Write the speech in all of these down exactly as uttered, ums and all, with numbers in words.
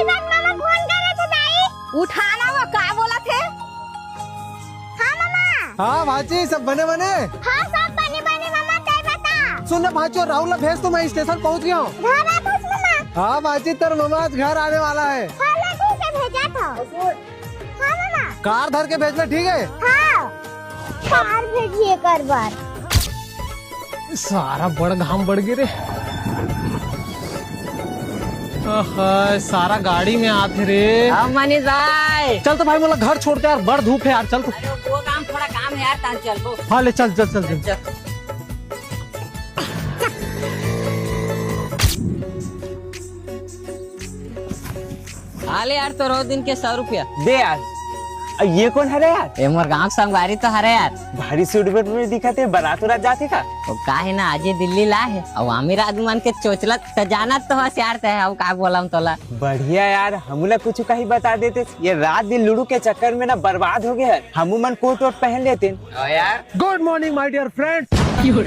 मामा phone करे थे दाई। उठाना वो का बोला थे? हाँ मामा। हाँ भांची, सब बने बने। हाँ, सब बने बने मामा, तै बता। सुन ना भांची, राहुल ला भेज तो, मैं स्टेशन पहुंच गया हूँ। घर आ बस मामा। हाँ भांची, तेरा मामा आज घर आने वाला है। हाँ ला, ठीक है, भेजा था। हाँ मामा। कार धर के भेजबे, ठीक है? हाँ। कार भेजिए कर बार। सारा बड़ घाम बढ़ गे रे। आहा, सारा गाड़ी में आत हे रे। हाँ, मनीष भाई। चल तो भाई, मोला घर छोड़ दे यार, बड़ धूप है यार, चल तो। अरे, वो काम, थोड़ा काम है यार, तान चल वो। हाँ, ले चल, चल, चल, चल। चल। आ ले यार, तोर ओ दिन के सौ रुपया। दे यार। अ, ये कोन हरे यार? ए मोर गांव के संगवारी तो हरे यार। भारी सूट बूट में दिखत हे, बारात उरात जाथे का? वो का हे ना, आज ये दिल्ली ला हे, अउ अमीर आदमी मन के चोचला त जानत तो हस यार ते, अउ का बोलम तोला। बढ़िया यार, हमू ला कुछ कहीं बता देते। ये रात दिन लूडो के चक्कर में ना बर्बाद हो गए हन। हमू मन कोट वोट पहन लेते। ओ यार। Good morning my dear friends।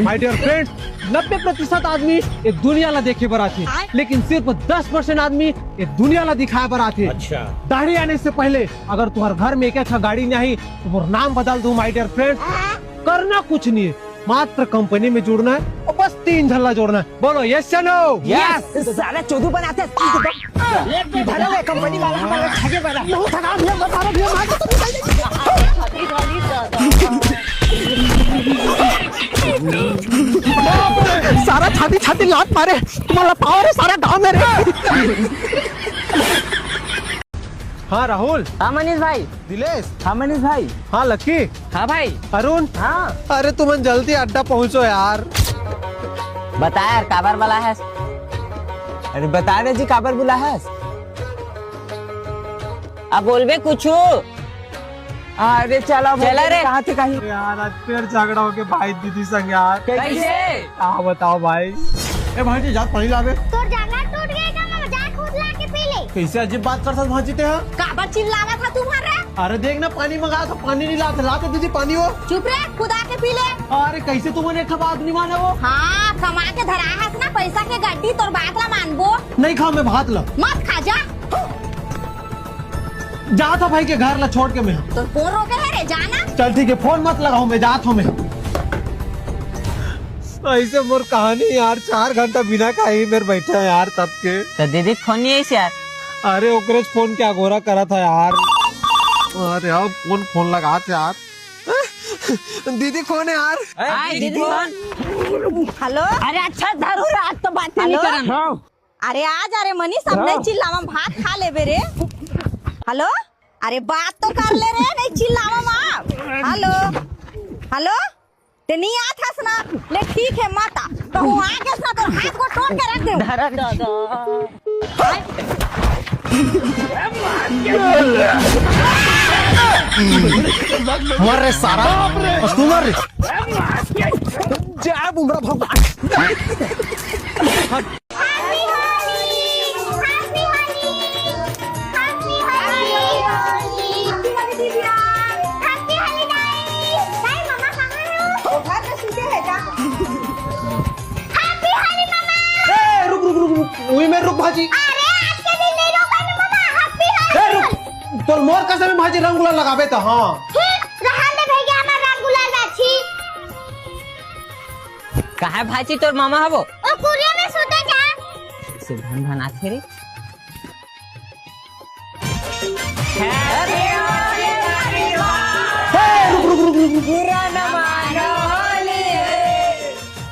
My dear friends, नब्बे प्रतिशत आदमी ये दुनिया ला देखे बर आथे, लेकिन सिर्फ दस परसेंट आदमी ये दुनिया ला दिखाए बर आथे। अच्छा। दाढ़ी आने से पहले अगर तुम्हारे घर में एक अच्छा गाड़ी नहीं, तो वो नाम बदल दूं my dear friends। करना कुछ नहीं है, मात्र कंपनी में जुड़ना है और बस तीन झल्ला जोड़ना है। बोलो yes या no? Yes। साला चोदू बनाते हैं। भरे हुए कंपनी वाला हमारा छागे वाला। नहीं थका भैया, बता रहा भैया, मार दो। सारा छाती छाती लात मारे, तुम्हारा पावर है सारा गांव में रे। हाँ राहुल। हाँ मनीष भाई। दिलेश। हाँ मनीष भाई। हाँ लक्की। हाँ भाई। अरुण। हाँ। अरे तुमन जल्दी अड्डा पहुंचो यार। बता यार, काबर बुलाहस? अरे बता रे जी, काबर बुलाहस? अब बोलबे कुछू। अरे चला भाई, चला रे। कहाँ थे कहीं? यार आज फिर झगड़ा हो गया भाई दीदी संग यार। कैसे? हाँ बताओ भाई। ए भांजी, जा पानी लावे। तोर जांगर टूट गया का मामा? जा खुद ला के पी ले। कैसे अजीब बात करथस भांजी ते हा? काबर चिल्लावत हा तुम्हारा? अरे देख ना, पानी मंगा तो पानी नहीं लात, लाते दीदी पानी वो। चुप रे, खुद आके पी ले। अरे कैसे तुमन एक बात नहीं माने वो? हाँ, कमा के धरा हस ना पैसा के गड्डी, तोर बात ला मानबो। नहीं खाओ मैं भात ला। मत खा जा। जात हो भाई के घर ला छोड़ के मैं। तो कौन रोके है रे, जाना। चल ठीक है, फोन मत लगाओ, मैं जात हूँ मैं। ऐसे मोर कहानी यार, चार घंटा बिना खाए ही मेरे बैठा है यार तब के। तो दीदी फोन नहीं आई यार। अरे ओकरे फोन के अगोरा करा था यार। अरे अब कौन फोन लगा था यार? दीदी फोन है यार। हाय, दीदी फोन। हेलो। अरे अच्छा धरू रे, आज तो बात नहीं हेलो। करन। अरे आ जा रे मनीष, अब नहीं चिल्लावा, भात खा लेबे रे। हेलो, अरे बात तो कर ले रे, नहीं चिल्लावा माँ। हेलो, हेलो, ते नहीं आत हस ना? ले ठीक है, मत आ। कहूँ आ गेस ना, तो हाथ को तोड़ के रख दे। मर रे सारा, तू मर रे। जय बुमरा भगवान। Happy Holi! Happy Holi! Happy Holi! Happy Holi Divya! Happy Holi दाई! दाई, मामा कहाँ है? वो घर में सूते हैं, जा। Happy Holi मामा! ए, रुक, रुक, रुक, रुक। उही में रुक भाजी। अरे, आज के दिन नहीं रोका ना मामा, Happy Holi! ए, रुक। तोर मोर कसम है भाजी, रंग गुलाल लगाबे तो, हाँ। ठीक, रहन दे भैया, हमार रंग गुलाल बाछी। कहाँ भाजी तोर मामा हवो? ओ कुरिया में सुते जा। से भन भन आथे रे। हे, रुक, रुक, रुक, रुक, रुक। बुरा न मानो, होली है।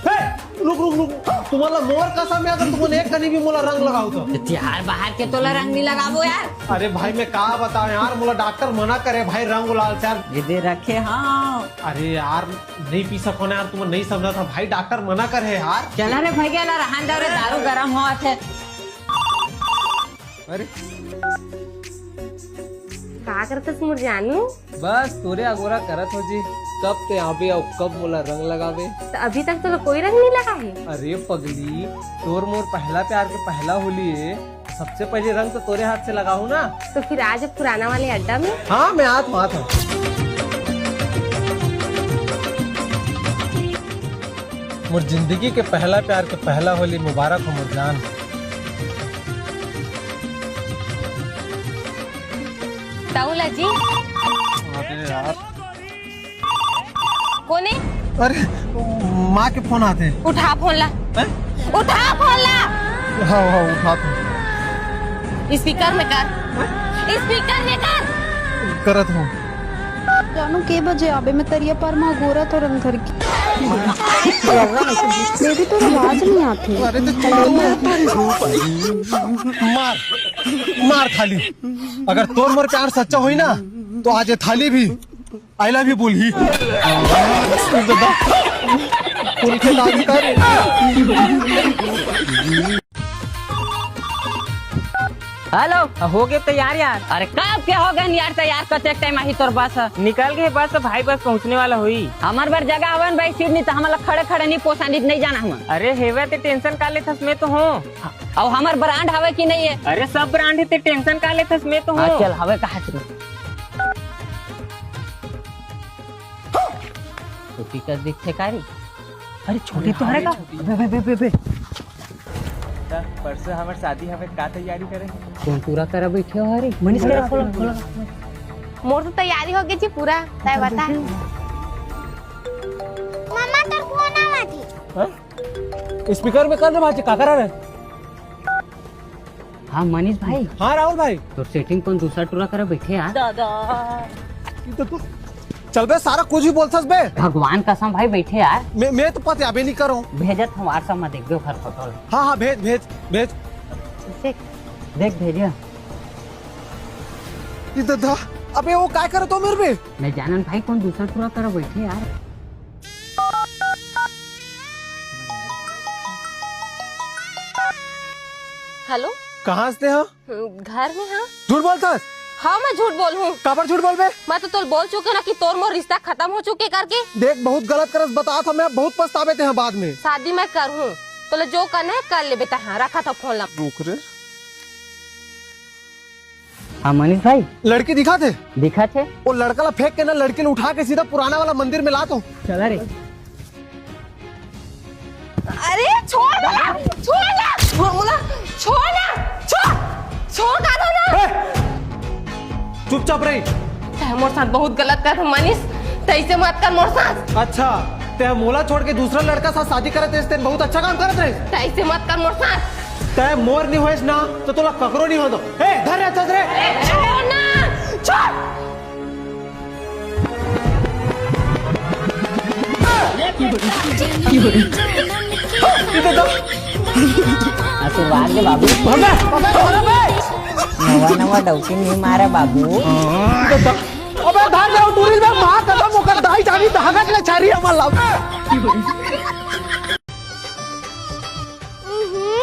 हे, रुक, रुक, रुक। तुम्हारा मोर कसम है, अगर तुमने एक कनी भी मोला रंग लगाओ तो। तो यार, बाहर के तोला रंग नहीं लगाबो यार। अरे भाई, मैं का बताऊं यार, मोला डॉक्टर मना करे भाई रंग गुलाल से यार। ये दे रखे, हाँ। अरे यार, नहीं पी सको ना यार, तुमन नहीं समझा था भाई, डॉक्टर मना कर है यार। चला रे भैया, ला रहन दो रे, दारू गरम होवत है। अरे का करतस मोर जानू? बस तोरे अगोरा करत हो जी, कब ते आबे अउ कब मोला रंग लगावे। तो अभी तक तो कोई रंग नहीं लगा है। अरे पगली, तोर मोर पहला प्यार के पहला होली है, सबसे पहले रंग तो तोरे हाथ से लगाहूं ना। तो फिर आज पुराना वाले अड्डा में। हाँ, मैं आत हूँ, आत हूँ। मोर जिंदगी के पहला प्यार के पहला होली मुबारक हो मोर जान। ताऊ ला जी। अरे यार। कोने? अरे, माँ के फोन आथे। उठा फोन ला। हैं? उठा फोन ला। हाँ, हाँ, उठात हँव। स्पीकर में कर। हैं? स्पीकर में कर। करत हँव। जानू के बजे आबे, मैं तरिया पार मा गोरा तोरन घर की। बेबी, तोर आवाज नहीं आती। अरे तो मार, मार थाली। अगर तोर मोर प्यार सच्चा होई ना, तो आज ये थाली भी I love you बोलही। दादा, उनके दादी का रे। हेलो, हो गे तैयार यार? अरे कब के हो गे यार तैयार? कतेक टाइम आही तोर बस? निकल गे बस, भाई बस पहुँचने वाला होई। हमर बर जगह हवे न भाई, सीट नहीं तो हमला खड़े खड़े नहीं पोसानी, नहीं जाना हम। अरे हेवे ते टेंशन का लेथस, मैं तो हँव। अउ हमर ब्रांड हवे कि नहीं है? अरे सब ब्रांड है, ते टेंशन का लेथस, मैं तो हँव। चल हवे कहा तू। छोटी कस दिखथे का रे? अरे छोटी तो हरे का? बे, बे, बे, बे, बे। त परसों हमर शादी हवे, का तैयारी करे? कौन पूरा करा बैठे हो हरे? मनीष करा, खोला, खोला। मोर तो तैयारी हो गई जी पूरा, तय बता। मम्मा तोर फोन आवत हे। हाँ? स्पीकर में कर दे भांची, का करा रे? हाँ मनीष भाई। हाँ राहुल भाई। तोर सेटिंग कौन दूसरा टूरा करा बैठे यार? दादा। ये तो तू चल बे, सारा कुछ भी बोलथस बे। भगवान कसम भाई, बैठे यार। मैं, मैं तो पते अबे नहीं करूँ। भेजत हँव WhatsApp में, देख दे ओकर फोटो। हाँ, हाँ, भेज, भेज, भेज। देख, देख भेजे। ये दादा, अबे वो काय करत हो मेरे पे? मैं जानन भाई, कौन दूसरा टूरा करा बैठे यार। हेलो। कहाँ से हो? घर में हाँ। झूठ बोलथस? हाँ, मैं झूठ बोलहूँ। काबर झूठ बोलबे? मैं तो तोल बोल चुके ना कि तोर मोर रिश्ता खत्म हो चुके करके। देख, बहुत गलत करस, बतात हँव मैं, बहुत पछताबे तें बाद में। शादी मैं करहूँ, तोला जो करना है कर ले बेटा। हाँ, रखा था फोन ला। रुक रे। हाँ मनीष भाई। लड़की दिखा थे? दिखा थे। वो लड़का ला फेंक के ना, लड़की ला उठा के सीधा पुराना वाला मंदिर में ला तो। चला रे। अरे छोड़ ना, छोड़ ना, छोड़ ना, छोड़, छोड़ ना, छोड़, काटो ना। ए, चुपचाप रही। तैं मोर साथ बहुत गलत करत हस मनीष, तैं ऐसे मत कर मोर साथ। अच्छा, तैं मोला छोड़ के दूसरा लड़का साथ शादी करत रहिस, तैं बहुत अच्छा काम करत रहिस। तैं ऐसे मत कर मोर साथ। तैं मोर नहीं होइस ना, तो तोला ककरो नहीं हो दो। ए, धर रे, धर रे। अरे छोड़ ना, छोड़। आशीर्वाद दे बाबू। अबे, अबे, अबे। नवा नवा डौकी नहीं मारा बाबू। अबे धार जाओ टूरी में माँ कसम ओकर दाई जानी धागा के छारी हमर लाओ। हम्म,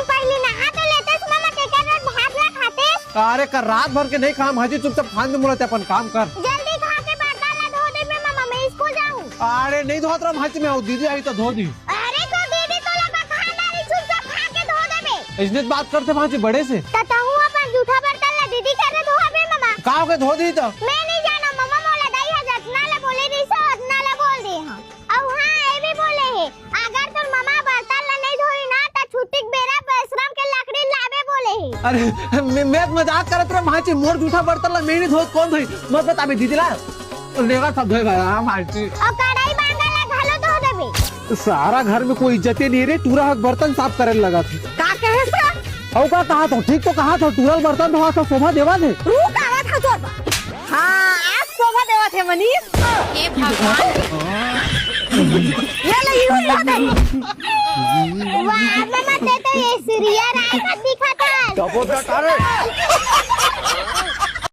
पहले नहा तो लेते सुना मत, एक रात भात ला खाते। अरे कर रात भर के नहीं काम हाजी, चुपचाप खान दे मोला ते अपन काम कर। जल्दी खा के बर्तन ला धो दे बे मामा, मैं स्कूल जाऊँ। अरे नहीं धोत रहा भांची, मैं वो दीदी आई तो धो दी। अरे तो दीदी तो लगा खाना नहीं, चुपचाप खा के धो दे बे। इसने बात करते भांची बड़े से। त तहूँ अपन जूठा बर्तन ला दीदी करे धो बे मामा। का हो गए धो दी तो? मैं नहीं जाना मामा, मोला दाई हा जतना ला बोले रही सो उतना ला बोल दे हाँ। अउ हाँ, ये भी बोले हे, अगर तोर ममा बर्तन ला नहीं धोई ना, त छुट्टी के बेरा बेशरम के लकड़ी लाबे बोले हे। अरे, मैं, मैं मजाक करत रहे, भांची, मोर जूठा बर्तन ला मैं नहीं धोत, कौन धोई? मत बता बे दीदी ला। लेगा सब धोए भाई, हाँ, भांची। अउ कढ़ाई बांगा ला घलो धो देबे। सारा घर में कोई इज्जत ही नहीं रे, टूरा हक बर्तन साफ करे लगा थे। का कहे सा? अउ का कहा था, ठीक तो कहा था, टूरा बर्तन धोवा था, शोभा देवा थे। रुक, आवा था तोर बा। हाँ, आज शोभा देवा थे मनीष। हे भगवान। ये ले, ये ले, ये ले। वाह, मम्मा, ते तो ये सीरियल आए का दिखा था। दबो बेटा रे।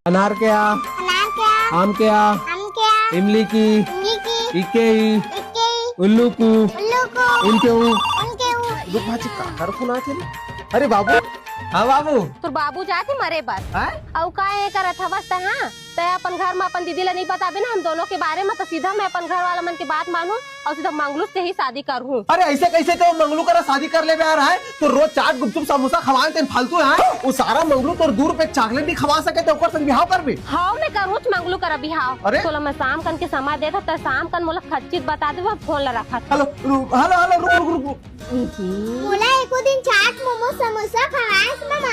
अनार के आ, अनार के आ, आम के आ, आम के आ, इमली की, इमली की, इक्के ई, इक्के ई, उल्लू कू, उल्लू कू, उनके ऊ, उनके ऊ। रुक, भांची, काकर फोन आथे रे? अरे बाबू। हाँ बाबू। तोर बाबू जात हे मरे बर। हाँ? अउ का ये करत हवस त, हाँ? तैं अपन घर में अपन दीदी ला नहीं बताबे ना हम दोनों के बारे में, तो सीधा मैं अपन घर वाला मन के बात मानूँ अउ सीधा मंगलू से ही शादी करहूँ। अरे ऐसे कैसे तो मंगलू करा शादी कर लेबे यार, हैं? तो रोज चाट गुपचुप समोसा खवाए तेन फालतू है, हैं? वो सारा मंगलू तोर दू रुपए चॉकलेट नहीं खवा सके तो ओकर संग बिहाव करबे? हाँ, मैं करहूँ मंगलू करा बिहाव। अरे? तोला मैं शाम कन के समय देत हँव, त शाम कन मोला खच्चित बता दे, वो फोन ला रखा था। हेलो, रु-, हेलो, हेलो, रुक, रुक, रुक, रुक। मोला एको दिन चाट, मोमो, समोसा खवाएस ममा।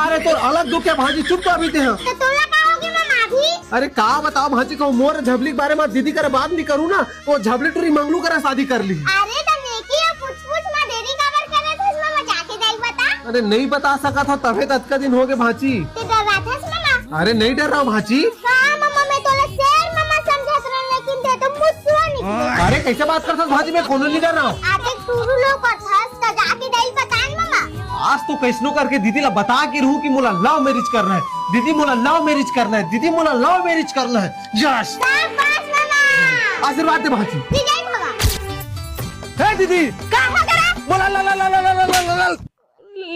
अरे तोर अलग दुख है भांची, चुप तो अभी ते हो। तो तोला का होगे ममा अभी? अरे का बताओ भांची, कहूँ मोर झबली के बारे में दीदी करा बात नहीं करूँ ना, तो झबली टूरी मंगलू करा शादी कर ली। अरे त नेकी अउ पूछ पूछ मा देरी काबर करत हस ममा, जाके दाई बता। अरे नहीं बता सकत हव, तभे त अतका दिन होगे भांची। ते डराथस ममा? अरे नहीं डर रहा हूँ भांची। का ममा, मैं तोला शेर ममा समझत रहूँ, लेकिन ते तो मुसवा निकले। अरे कैसे बात करथस भांची, मैं कोनो नहीं डर रहा हूँ। अरे टूरू लोग करथस त जाके दाई बता न ममा। आज तो कैसनो करके दीदी ला बता के रहूं कि मोला लव मैरिज करना है, दीदी मोला लव मैरिज करना है, दीदी मोला लव मैरिज करना है। यस। शाबाश मामा। आशीर्वाद दे भांची। विजय भवा। हे दीदी। का हो गया? मोला ला ला ला ला ला ला ला ला ला।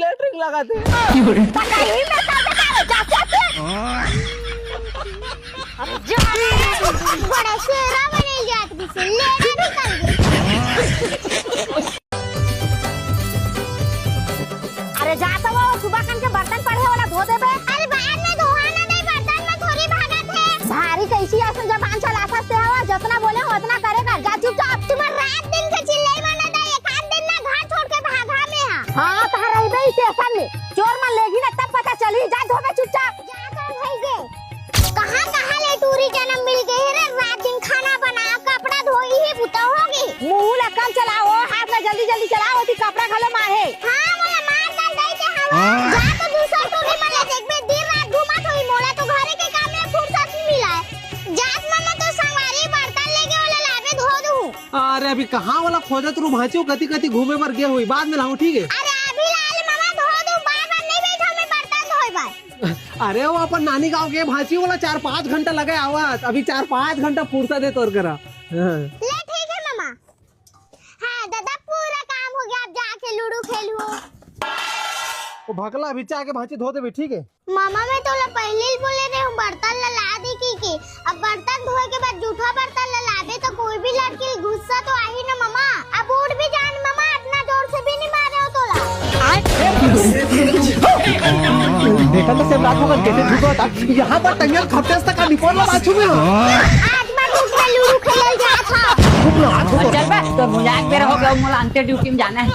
लेटरिन लगा दे। पता ही मैं कर देता हूँ, जा, जा, जा। अरे जा रे, बड़ा शेरा बने जात भी से, लेटरिन कर दे। अरे जा तो वो सुबह कन के बर्तन पड़े हे, ओला धो देबे। अरे बाद में धोहा ना दे, बर्तन में थोड़ी भागत हे। भारी कैसी ऐसे जबान चलाथस ते हवा, जतना बोले हो उतना करे कर। जा चुपचाप। तुम्हार रात दिन के चिल्लई मारना दा, एक आध दिन ना घर छोड़ के भागा में हा। हाँ, तो रहिबे स्टेशन में। चोर मन लेगी ना तब पता चली। जा धोबे चुपचाप। जा तो भई गे। कहाँ कहाँ ले टूरी जनम मिल गए रे, रात दिन खाना बना, कपड़ा धोई ही बुता होगी। मुंह ला कम चलाओ, हाथ ला जल्दी जल्दी चलाओ, ओती कपड़ा घलो मारे। हाँ, मोला मार डाल दई के हवा। हाँ। जा तो दूसर टूरी मन ला देखबे, दिन रात घूमत होई, मोला तो घरे के काम में फुर्सत नहीं मिला है। जात ममा तो संगवारी बर्तन लेके ओला लाबे धो दूँ। अरे अभी कहाँ वाला खोजत रू भांची, कति कति घूमे बर गे हुई, बाद में लाऊं, ठीक है? अरे अभी ला ले ममा, धो दूँ, बार बार नहीं बैठा मैं बर्तन धोए बर। अरे वो अपन नानी गांव के भांची वाला चार पाँच घंटा लगे आवत, अभी चार पाँच घंटा फुर्सत हे तोर करा। हाँ। ले ठीक है ममा। हाँ दादा, पूरा काम हो गया, अब जाके लूडो खेलूं। वो भकला अभी चाह के भांची धो देबे, ठीक है? ममा मैं तोला पहले ही बोले रहे हूँ बर्तन ला ला दे की, की। अब बर्तन धोए के बाद जूठा बर्तन ला लाबे तो कोई भी लड़की गुस्सा तो आही ना ममा। अब उठ भी जान ममा, इतना जोर से भी नहीं मारे हो तोला। देखा तो सेम रात होकर कैसे झूठा था। यहाँ पर टंगल खपटे तक का निपोर ला बाजू में हो। आज मैं टूट में लूडो खेलल जात हा। चल बे, तो मजाक बेरा हो गया, मोला अंते ड्यूटी में जाना है।